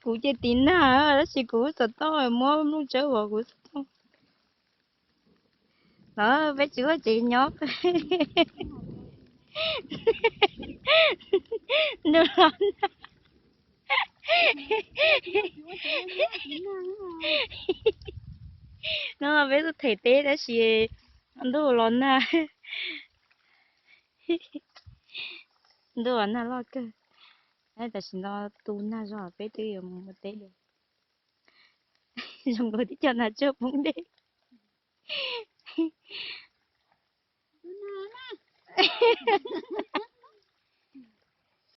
Kuv ces tiv nag, tab sis kuv xov tooj muab nplooj tsawb vov kuv xov tooj. Los peb tsis ua tsev nyob. Ntuj los nag. No peb tuaj them teb tab sis ntuj los nag. Ntuj los nag loj kawg. Tam sim no tu nag zog peb twb yuav mus ua teb li. Zoo nkaus tib co nas tsuag poob dej.